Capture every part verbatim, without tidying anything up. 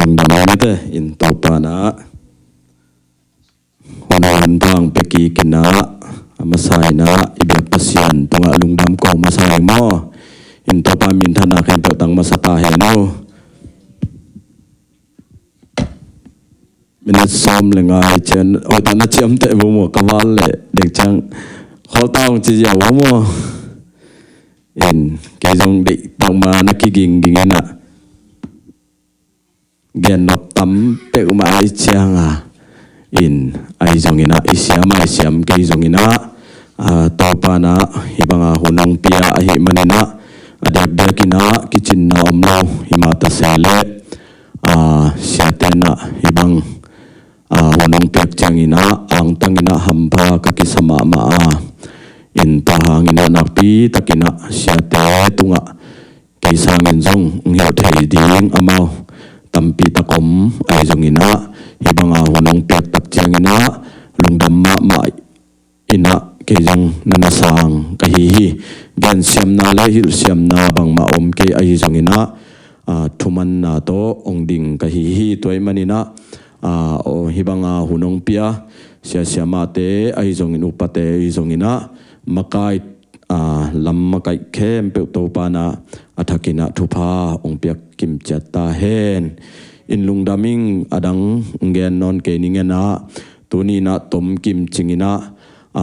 Lungdam mete in Topa na hun hun pang pia kik in ah, a masa in ah i biak Pasian tungah lungdam kong masa hi maw. In Topa minthanna khempeuh tang masa ta hen uh. Minute sawm le nga hi ciang, oi, ta na ciamteh uh maw, ka val le dek ciang khawl ta ung ci ziau uh maw. In kei zong deih tak ma na kigingging in ah, gen nop tam peuhmah ahih ciang a, in ahi zongin ah i siam a i siam kei zongin ah, a, Topa na hih banga hun hong pia ahih manin ah, a diakdiak in ah kicinna om lo hi mah ta se leh, a, siate in ah hih bang, a, hun hong piak ciangin ah angtang in ah hampha ka kisa mahmah a, in tua hangin ah nakpi takin ah siate tungah kei sangin zong hong hilh thei ding amau tampi tak om ahi zongin ah, hih banga hun hong piak tak ciangin ah lungdam mahmah in ah kei zong na na sang ka hi hi. Gensiamna le hilhsiamna bangmah om kei ahi zongin ah, a, thumanna tawh hong ding ka hi hi. Tua ahih manin ah, a, aw, hih banga hun hong pia sia siamahte ahi zongin, upate ahi zongin ah, makai, a, lam makaih khempeuh Topa na a thakin ah thupha hong piak kimciat ta hen. In lungdam ing, a dang hong gen nawn kei ning in ah, tuni in ah tom kimcing in ah, a,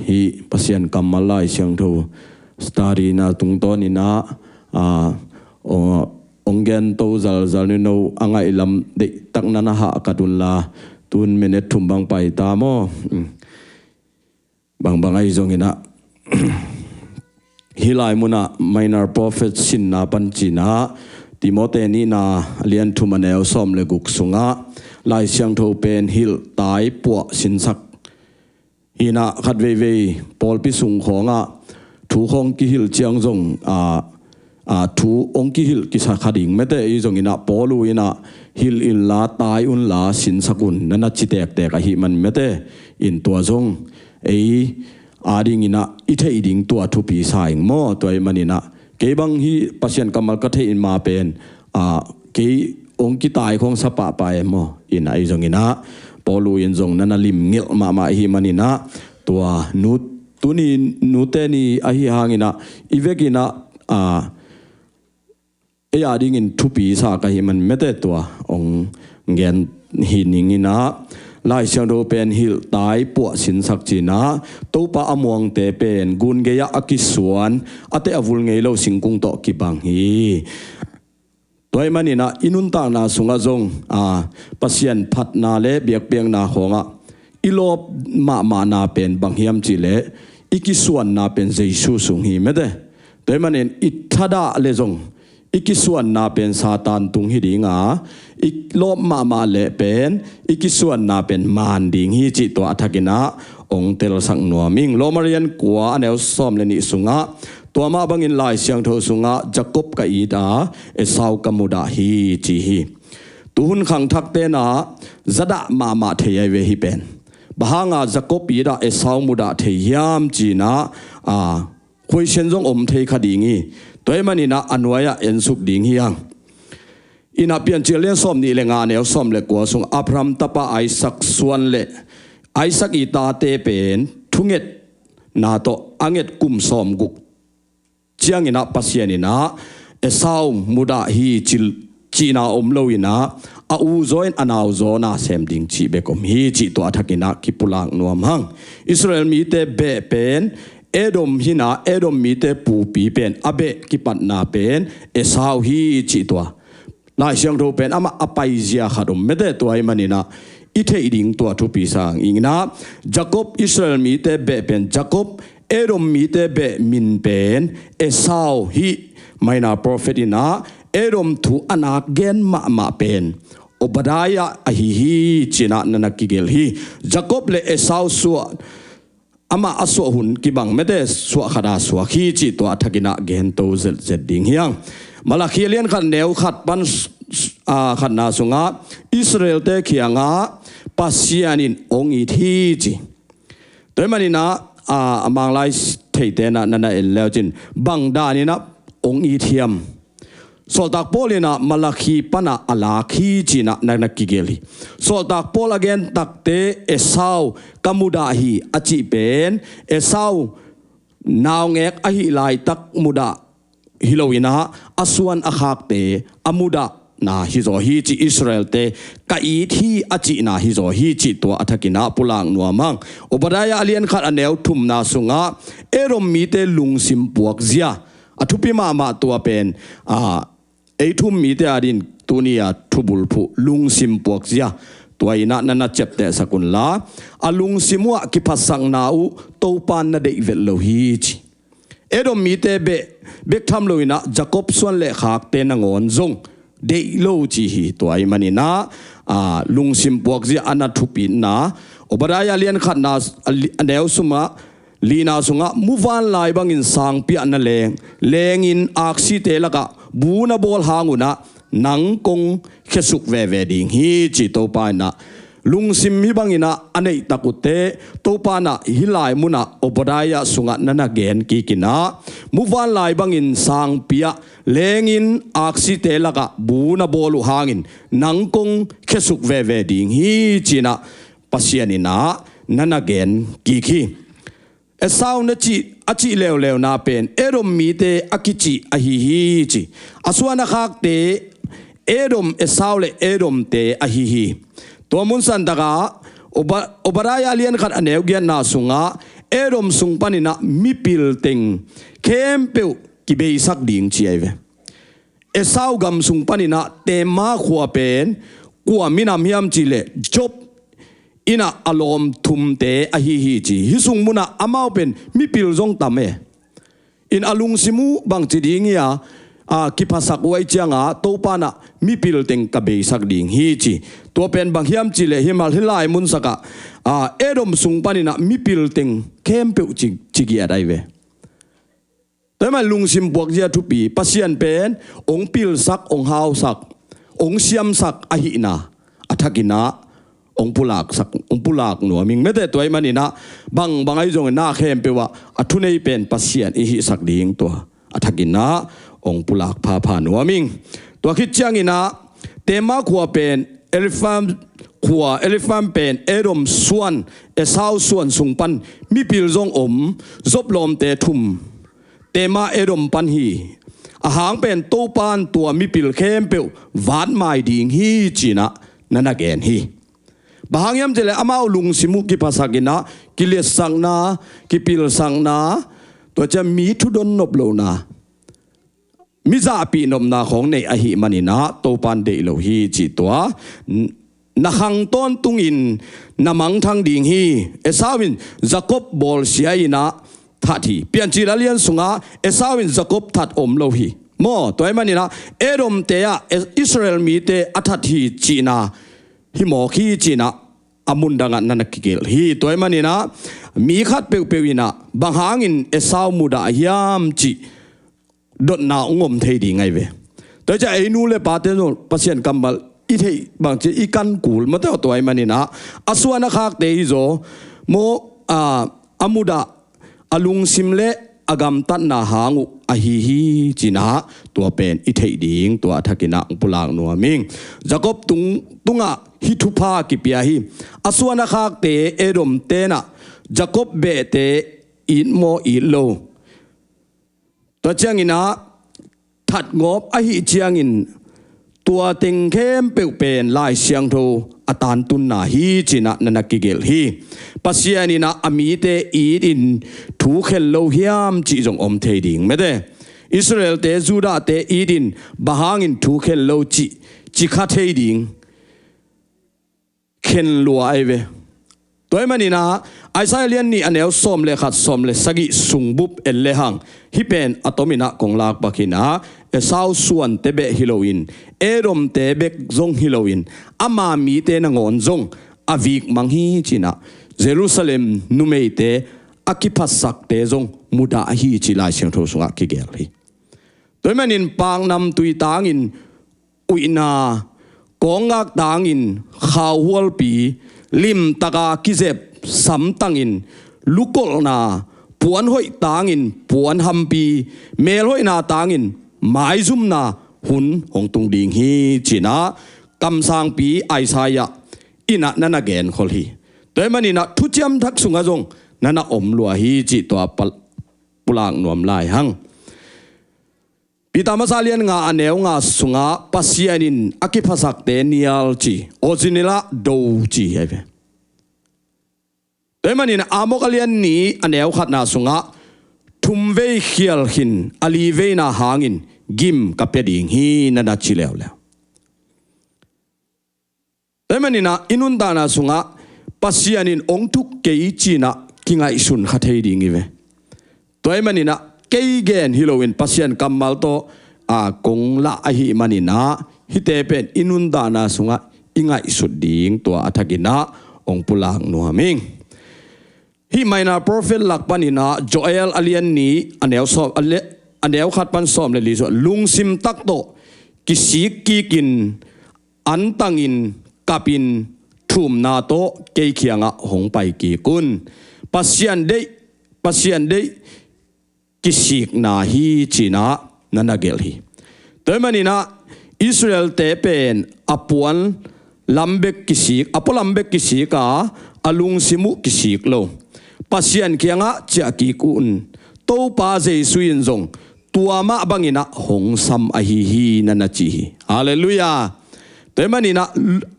hih Pasian kammal Lai Siangtho study na tungtawn in ah, a, aw, hong gen to zalzal ni no a ngaih lam deih tak na na hahkat un la, tun minute thum bang pai ta maw. Mm. Bangbang ahi zongin ah, hih lai mun ah Minor Prophet sinna pan ci-in ah, Timote nihna a lian thum a neu sawm le guk sungah Lai Siangtho pen hilh, tai, puah, sinsak hi in ah, khat veivei pawlpi sung khawngah thu hong kihilh ciang zong, a, a, thu hong kihilh kisa kha ding mete. Ahi zongin ah Paul in ah, hilh in la, tai un la, sinsak un, na na ci tektek ahih man mete. In tua zong ei adingin ah i theih ding tua thupi sa ing maw. Tua ahih manin ah kei bang hih Pasian kammal ka theih in ma pen, a, kei hong kitai khong sa pahpah e maw. In ahi zongin ah Paul in zong na na limngelh mahmah ahih manin ah, tua nu, tuni nute ni ahih hangin ah i vekin ah, a, ei adingin thupi sa ka hih man mete, tua hong gen hi ning in ah, Lai Siangtho pen hilh, tai, puah, sinsak ci-in ah, Topa a muangte pen gun gei-ah a kisuan, a teh a vul ngei lo singkung tawh kibang hi. Tua ahih manin ah i nuntakna sungah zong, a, Pasian phatna le biakpiakna khawngah i lawp mahmahna pen bang hiam cih leh, i kisuanna pen Jesu sung hi mete. Tua ahih manin i thadah leh zong i kisuanna pen Satan tung hi ding a, i lawp mahmah leh pen i kisuanna pen man ding hi cih tua a thakin ah hong telsak nuam ing. Roma a lian kua a neu sawm le nih sungah, tua mah bangin Lai Siangtho sungah, Jakob ka it a, Esau ka mudah hi, ci hi. Tuhun khangthakte in ah zadah mahmah thei ahi ve hih pen. Bang hangah Jakob it a Esau mudah thei hiam ci-in ah, a, khuaisian zong om thei kha ding hi. Tua ahih manin ah a nuai-ah ensuk ding hi hang. In ah Piancil a lian sawm nih le nga a neu sawm le kua sung, Abraham tapa Isaac suan le Isaac i tate pen thungetna tawh a nget kum sawm guk ciangin ah Pasian in ah Esau mudah hi cih, cihna om lo in ah, a u zaw in a nau zaw na sem ding cih bek om hi cih tua a thakin ah kipulak nuam hang. Israel mite beh pen Edom hi in ah, Edom mite pupi pen a beh kipatna pen Esau hi cih tua Lai Siangtho pen amah a paizia khat om mete. Tua ahih manin ah i theih ding tua thupi sa ing in ah, Jakob, Israel mite beh pen Jakob, Edom mite beh min pen Esau hi. Minor Prophet in ah Edom thu a nak gen mahmah pen Obadiah ahi hi, ci-in ah na na kigelh hi. Jakob le Esau suah, amah a suah hun kibang mete, suah khat a suak hi cih tua a thakin ah gen to zetzet ding hi hang. Malakhi a lian khat neu khat pan s-, s-, a, khatna sungah, Israelte kiangah Pasian in hong it hi, ci. Tua ahih manin ah, a, a Manglai theite in ah na na en le uh cin, bang danin ah hong it hiam. Sawltak Paul in ah Malakhi pan ah a lak hi ci-in ah na, na kigelh hi. Sawltak Paul a gen takte Esau ka mudah hi a cih pen Esau naungek ahih laitak mudah hi lo in ah a suan a khakte a mudahna hi zaw hi ci, Israelte ka it hi a cihna hi zaw hi cih tua a thak in ah pulak nuam ing. Obadiah a lian khat a neu thumna sungah Edom mite lungsim puakzia a thupi mahmah tua pen, a, ei thu-um mite adingin tuni a thubulphuh lungsim puakzia tua in ah na na ciaptehsak un la, a lungsim uh ah kiphatsakna uh Topa na deih vet lo hi ci. Edom mite bek, bek tham lo in ah Jakob suan le khakte nangawn zong deih lo ci hi. Tua ahih manin ah, a, lungsim puakzia a na thupitna, Obadiah lian khatna a li-, a neu sungah lina sungah, muvanlai bangin sangpi-ah na leng, lengin aksite lakah bu na bawl hang un ah nang kong khiasuk veve ding hi ci Topa in ah. Lungsim hih bangin ah a neih tak uh teh Topa in ah hih lai munah Obadiah sungah na na gen kik in ah, muvanlai bangin sangpi-ah lengin aksite lakah bu na bawl uh hangin nang kong khiasuk veve ding hi ci-in ah Pasian in ah na na gen kik hi. Esau na cih, a cih leuleuna pen Edom mite a kicih ahi hi ci. A suan a khakte Edom, Esau le Edomte ahi hi. Tua mun santakah Oba-, Obadiah lian khat a neu giatna sungah Edom sung panin ah mipil teng khempeuh kibeisak ding ci ahi ve. Esau gam sung panin ah Tema khua pen kua minam hiam cih leh Job in ah a lawm thumte ahi hi ci. Hih sung munah amau pen mipil zong tam e. In a lungsim uh bangci ding hi a, a, kiphasak uh ahih ciangah Topa in ah mipil teng ka beisak ding hi ci. Tua pen bang hiam cih leh hih mal hih lai mun sakah, a, Edom sung panin ah mipil teng khempeuh ci, ci giat ahi ve. Tua ahih manin lungsim puakzia thupi, Pasian pen hong pilsak, hong hausak, hong siamsak ahihna a thak in ah hong pulaksak, hong pulak nuam ing. Mete, tua ahih manin ah bang, bang ahi zongin na khempeuh ah a thunei pen Pasian i hihsak ding tua a thak in ah hong pulak phapha nuam ing. Tua khit ciangin ah Tema khua pen Eliphaz khua, Eliphaz pen Edom suan, Esau suan sung pan mipil zong om, Job lawmte thum Tema Edom pan hi. A hang pen Topa in tua mipil khempeuh vatmai ding hi ci-in ah na na gen hi. Bang hang hiam cih leh amau lungsim uh kiphasak in ah, kiliatsakna, kipilsakna, tua ciang mi thudon nop lohna, mi zahpih nopna khawng nei ahih manin ah Topa in deih lo hi cih tua. N-, na khang tawntungin na mangthang ding hi. Esau in Jakob bawlsia in ah that hi. Piancil a lian sungah Esau in Jakob that om lo hi. Maw, tua ahih manin ah Edomte ah Es-, Israel mite a that hi cihna hi mawk hi ci-in ah a mundangah na na kigelh hi. Tua ahih manin ah mi khat peuhpeuh in ah bang hangin Esau mudah hiam cih dotna hong om thei ding ahi ve. Tua hi ciang ei nu le pate zong Pasian kammal i theih bangci i kan kul mah tawh, tua ahih manin ah a suan a khakte hi zaw maw, a, a mudah, a lungsim le a gamtatna hang uh ahi hi ci-in ah tua pen i theih ding tua a thak in ah hong pulak nuam ing. Jakob tung, tungah hih thupha kipia hi. A suan a khakte Edomte in ah Jakob behte it maw it lo, tua ciangin ah that ngawp ahih ciangin tua teng khempeuh pen Lai Siangtho a tantunna hi ci-in ah na na kigelh hi. Pasian in ah a mite it in thu khen lo hiam cih zong om thei ding. Mete, Israelte, Judahte it in bang hangin thu khen lo cih ci kha thei ding khen lua ahi ve. Tua ahih manin ah Isaiah lian nih a neu sawm le khat, sawm le sagih sung bup en lehang hih pen a tomin ah kong lak pak hi-in ah, Esau suante bek hi loin, Edomte bek zong hi loin, ama mite nangawn zong a vik mang hi ci-in ah Jerusalem numeite a kiphatsakte zong mudah hi ci Lai Siangtho sungah kigelh hi. Tua ahih manin paknamtui tangin uihna, kawngngak tangin khauhualpi, limtaka kizep samtangin lukolhna, puanhoih tangin puanhampi, melhoihna tangin maizumna, hun hong tung ding hi, ci-in ah kamsangpi Isaiah in ah na na genkhol hi. Tua ahih manin ah Thuciam Thak sungah zong na na om lua hi, cih tua pal-, pulak nuam lai hang. Peter masa lian nga a neu nga sungah Pasian in a kiphasakte nial ci, aw zi nila do ci ahi ve. Tua ahih manin Amok a lian nih a neu khatna sungah thumvei khial khin a liveina hangin gim ka pia ding hi na na ci leuleu. Tua ahih manin ah i nuntakna sungah Pasian in hong thuk kei ci-in ah kingaihsun kha thei ding hi ve. Tua ahih manin ah kei gen hi loin Pasian kammal tawh, a, kong lah ahih manin ah hihte pen i nuntakna sungah i ngaihsut ding tua a thakin ah hong pulak nuam ing. Hih Minor Prophet lak panin ah Joel a lian nih a neu sawm, a le-, a neu khat pan sawm le li sungah lungsim tak tawh kisik kikin antangin kapin thumna tawh kei kiangah hong pai kik un. Pasian deih, Pasian deih kisikna hi ci-in ah na na gelh hi. Tua ahih manin ah Israel-te pen a puan lam bek kisik, a pualam bek kisik a, a lungsim uh kisik lo. Pasian kiangah ciah kik un. Topa Jesu in zong tua mah bangin ah hong sam ahi hi na na ci hi. Halleluiah. Tua ahih manin ah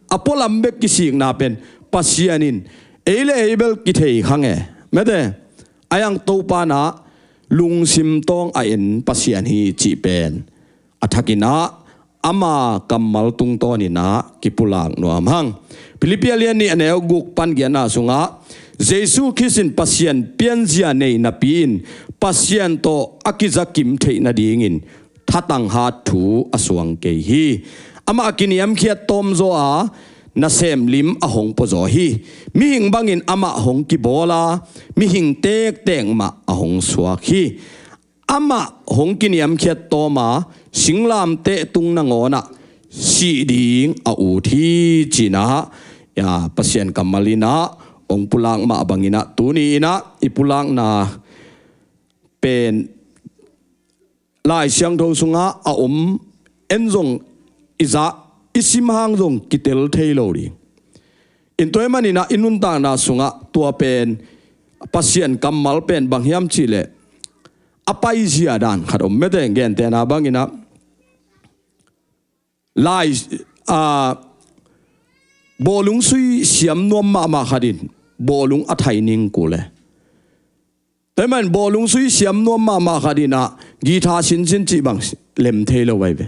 a pualam bek kisikna pen Pasian in ei le ei bel kithei kha nge. Mete, a yang Topa in ah lungsim tawng a en Pasian hi cih pen a thakin ah ama kammal tungtawnin ah kipulak nuam hang. Philippi a lian nih a neu guk pan giatna sungah Jesu Khrist in Pasian pianzia nei napi-in Pasian tawh a kizakim theih nadingin thatang hat thu a suang kei hi. Amah a kiniamkhiat tawmzaw a nasem lim a hong puazaw hi. Mihing bangin amah hong kibawl a mihing tektek mah a hong suak hi. Amah hong kiniamkhiat tawm a singlamteh tung nangawnah sih ding a ut hi ci-in ah, ya, Pasian kammal in ah hong pulak mah bangin ah tuni in ah i pulakna pen Lai Siangtho sungah a om, en zong i zak, i sim hang zong kitel thei lo ding. In tua ahih manin ah i nuntakna sungah tua pen Pasian kammal pen bang hiam cih leh a paizia dan khat om. Mete, gentehna bangin ah lai, a, bawlung sui siam nuam mahmah khat in bawlung a thai ning kul e. Tua ahih manin bawlung sui siam nuam mahmah khat in ah guitar sinsin cih bang lem thei lo ahi ve.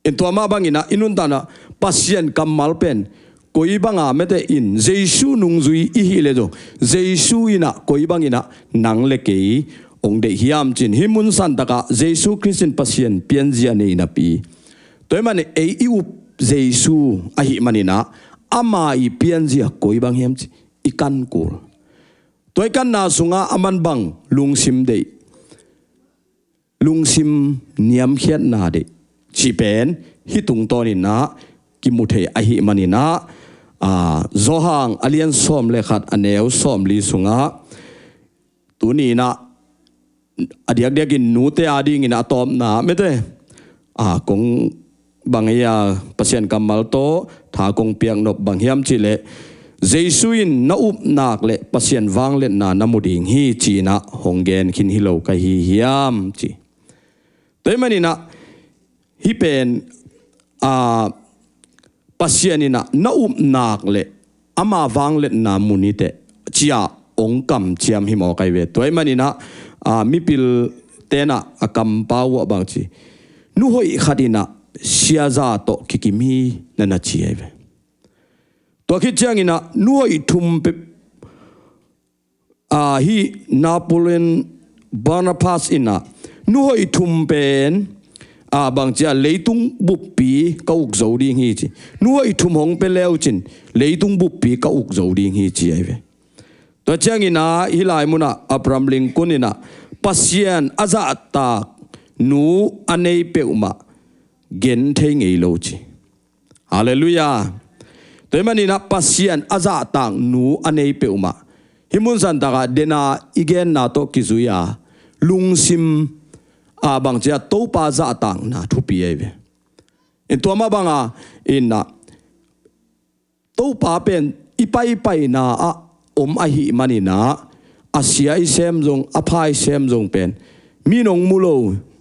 In tua mah bangin ah i nuntakna Pasian kammal pen koi banga, mete, in Jesu nungzui i hih leh zong Jesu in ah koi bangin ah nang le kei hong deih hiam ci-in, hih mun santakah Jesu Khrist in Pasian pianzia nei napi, tua ahih manin ei i up Jesu ahih manin ah ama i pianzia koi bang hiam cih i kan kul. Tua i kanna sungah aman bang lungsim deih, lungsim niamkhiatna deih cih pen hih tungtawnin ah kimu thei ahih manin ah, a, Johan a lian sawm le khat a neu sawmli sungah tuni in ah a diakdiakin nute adingin a tawpna, mete, a, kong bang ei a, Pasian kammal tawh tha kong piak nop bang hiam cih leh Jesu in na up nak leh Pasian vangliatna na mu ding hi ci-in ah hong gen khin hi lo ka hi hiam ci. Tua ahih manin ah hih pen, a, Pasian in ah na up nak leh ama vangliatna mu ni teh ci-a hong kamciam hi mawk ahi ve. Tua ahih manin ah, a, mipil ten ah a kampau uh ah bang ci, nu hoih khat in ah siaza tawh kikim hi na na ci ahi ve. Tua khit ciangin ah nu hoih thum pe-, a, hih Napoleon Bonaparte in ah nu hoih thum pen, a, bang ci a, leitung buppi ka uk zo ding hi ci. Nu hoih thum hong pia le uh cin leitung buppi ka uk zo ding hi ci ahi ve. Tua ciangin ah hih lai munah Abraham Lincoln in ah Pasian a zahtak nu a nei peuhmah gen thei ngei lo ci. Halleluiah. Tua ahih manin ah Pasian a zahtak nu a nei peuhmah hih mun santakah dena i genna tawh kizui a lungsim a bangci a Topa zahtakna thupi ahi ve. In tua mah banga in ah Topa pen i paipaina ah om ahih manin ah a sia i sem zong, a pha i sem zong pen mi in hong mu lo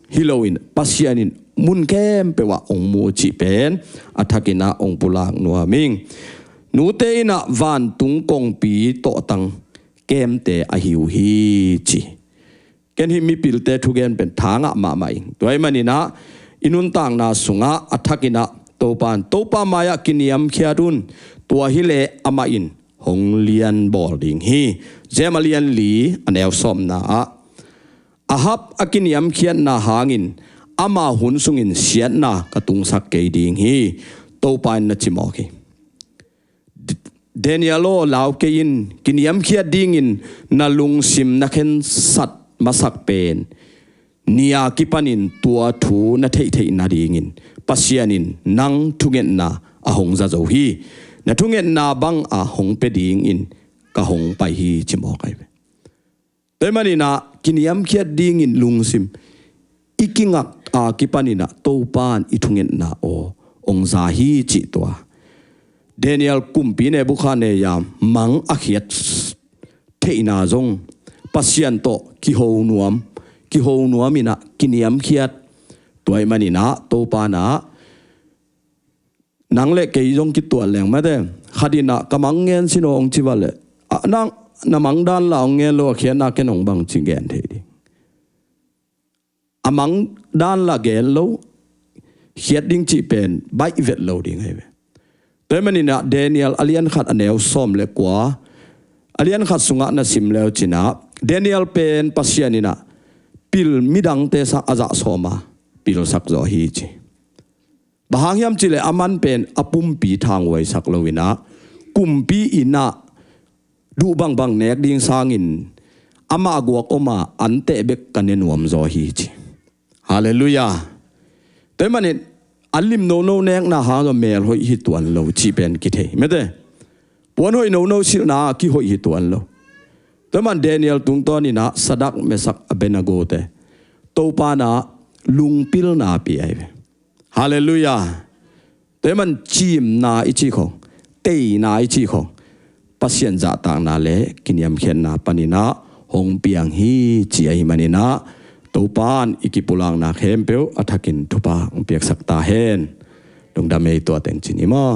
hi loin Pasian in mun khempeuh ah hong mu cih pen a thakin ah hong pulak nuam ing. Nute in ah vantung kongpi tawhtang kemte ahi uh hi ci. Ken hih mipilte thugen pen tha ngah mahmah ing. Tua ahih manin ah i nuntakna sungah a thakin ah Topa in, Topa mai-ah kiniamkhiat un, tua hileh amah in hong lianbawl ding hi. Jem a lian li a neu sawmna ah, Ahab a kiniamkhiatna hangin ama hun sungin siatna ka tungsak kei ding hi, Topa in na ci mawk hi. Daniel aw, lau kei in, kiniamkhiat dingin na lungsim na khensat masak pen ni a kipanin tua thu na theihtheih nadingin Pasian in nang thungetna a hong za zo hi. Na thungetna bang a hong pia dingin ka hong pai hi, ci mawk ahi ve. Tua ahih manin ah kiniamkhiat dingin lungsim i kingak a kipanin ah Topa in i thungetna aw hong za hi cih tua. Daniel kumpi Nebukhadnezzar mang a khiat theihna zong Pasian tawh kiho nuam, kiho nuam in ah kiniamkhiat. Tua ahih manin ah Topa in ah nang le kei zong kituat leng mate. Khat in ah ka mang ngen sin aw hong ci va leh, ah, nang na mang dan la hong ngen lo, a khiatna ken hong bang ci gen thei ding. A mang dan la gen lo, khiat ding cih pen baih vet lo ding ahi ve. Tua ahih manin ah Daniel a lian khat a neu sawm le kua, a lian khat sungah na sim le uh cin ah Daniel pen Pasian in ah pil midangte sang a zah sawm a pilsak zaw hi ci. Bang hang hiam cih leh aman pen a pumpi thanghuaisak loin ah kumpi inn ah duh bangbang nek ding sangin amah guak om a anteh bek ka ne nuam zaw hi ci. Halleluiah. Tua ahih manin an lim nono nekna hang zaw mel hoih hi tuan lo cih pen kithei mate. Puan hoih nono silhna a kihoih hi tuan lo. Tua ahih manin Daniel tungtawnin ah Sadrak, Mesak, Abednego te Topa in ah lungpilna pia ahi ve. Halleluiah. Tua ahih manin cimna i cih khong, teina i cih khong, Pasian zahtakna le kiniamkhiatna panin ah hong piang hi ci ahih manin ah Topa in i kipulakna khempeuh a thakin thupha hong piaksak ta hen. Lungdam ei. Tua teng cin hi maw.